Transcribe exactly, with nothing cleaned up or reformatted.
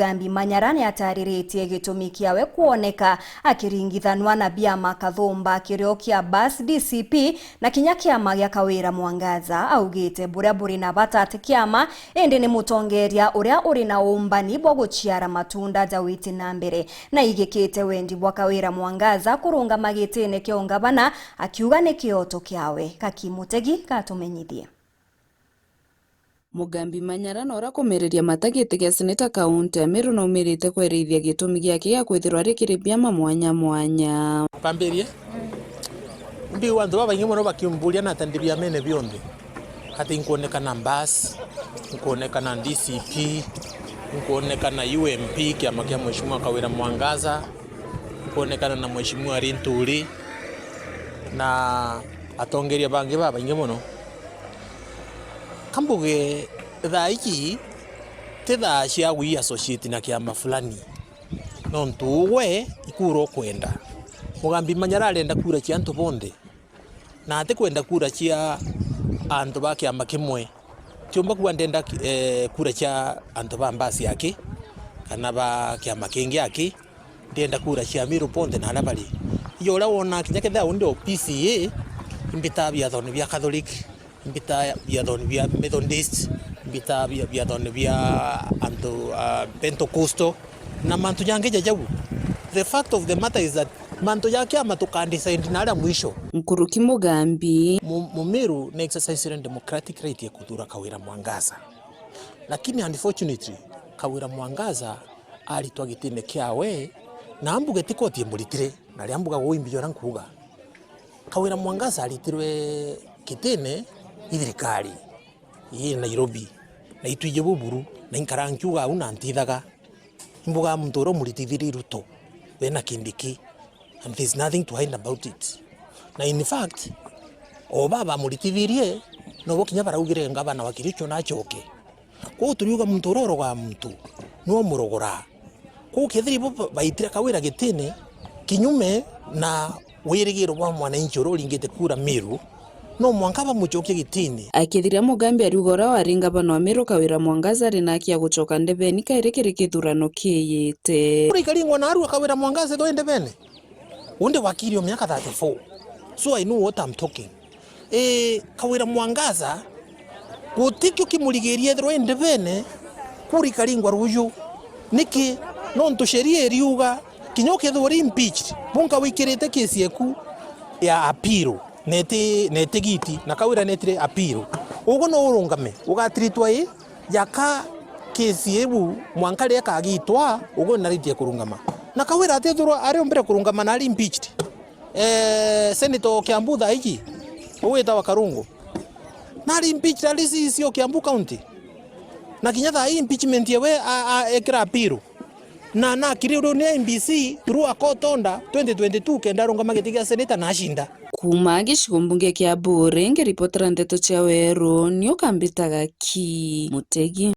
Mugambi Manyara ni atariritie gitumi kiawe kwoneka akiringithanwa na biama kathumba kirio kia Bus D C P na kinya kiama gia Kawira Mwangaza. Augite buria buri na bata ti kiama, indi ni mutongeria uria uri na umbani bwa guciara matunda ja witi na mbere. Na igikite wendi bwa Kawira Mwangaza kurungama gitine kia ungavana, akiuga ni kioto kiawe. Kaki Mutegi gatumenyithie. Mugambi Manyara na uria kumereria mata giti gia seneta kaunti ya Meru, naumirite kwerithia gitumi giake gia kwithirwa ari kiri biama mwanya mwanya. Mpambirie, mbiigua antu babaingi mono bakiumburia na ata ndi biamene bionthe. Ati nkwonekana Mbas, nkwonekana D C P, nkwonekana U M P, kiama kia Mheshimiwa Kawira Mwangaza, nkwonekana na Mheshimiwa Linturi, na atongeria bangi babaingi mono. Kambuge thaa iji ti thaa cia gwi associate na kiama fulani, nontu ugwe ikura ukwenda. Mugambi Manyara arenda kura cia antu bonthe, na atikwenda kura cia antu ba kiama kimwe. Tiumba kuuga ndenda, eh, kura cia antu ba mbasi aki, kana ba kiama kingi aki. Ndienda kura cia Amiru bonthe na aria bari. Ijo uria wona kinya kethira undi o P C A, imbitaa biathoni bia Catholic, imbitaa biathoni bia Methodist, imbitaa bia-, biathoni bia antu, ah, Pentecostal, na mantu jangi ja jau. The fact of the matter is that mantu ja kiama tuka decide na aria mwisho. Nkuruki Mugambi. Mu-, Mumiru ni exercisire democratic right ya kuthura Kawira Mwangaza. Lakini unfortunately, Kawira Mwangaza aritwa gitine kiawe, na ambuge ti koti imuritire, na ria mbuga guu imbi uria nkuuga. Kawira Mwangaza aritirwe gitine i thirikari ii Nairobi, na itwiji buburu, na inkara nkiuga au na ntithaga. Imbuga muntu uria umuritithirie Ruto, we na Kindiki, and there's nothing to hide about it. Na in fact, o baba bamuritithirie, nobo kinya baraugire ngavana wa Kericho nachoke. Kwou turiuga muntu uria urogaa muntu, niwe umurogoraa. Kwou kethira ibo ba-, baitire Kawira gitine, kinyume na wirigiro bwa mwananchi uria uringite kura Meru, no mwanka bamuchokie gitine. Akithiria Mugambi ariuga uria wari ngavana wa Meru Kawira Mwangaza ari na aki ya guchoka ndebeni kairi kiri kithurano kiiyite. Kura ikaringwa na arua Kawira Mwangaza ethwe ndebene? Undi wakiri o miaka thirty-four. So I know what I'm talking. Ii, Kawira Mwangaza, gutikio kimurigiria ethirwa i ndebene, kura ikaringwa ruju. Niki? Nontu sheria iriuga, kinya ukethirwa uri impeached, bunka wikirite case yeku ya appeal, neti, neti giti, na Kawira netire appeal. Uguo no urungame, ugatritwa i, jaka case iu mwanka riria ikagitwa, uguo na right ya kurungama. Na Kawira atethirwa ari o mbere kurungama na ari impeached. Eh, Senator Kiambu thaa iji, ugwitawa Karungu, nari impeached, ari C E C o Kiambu County. Na kinya thaa ii impeachment yewe a, a, ekira appeal. Na, na akiri riu ni I E B C through a court order twenty twenty-two kenda arungama giti gia senator na acinda. Kuuma gicigo mbunge kia Buuri, ngiripotera ndeto cia Weru, ni ukambitaga ki Mutegi.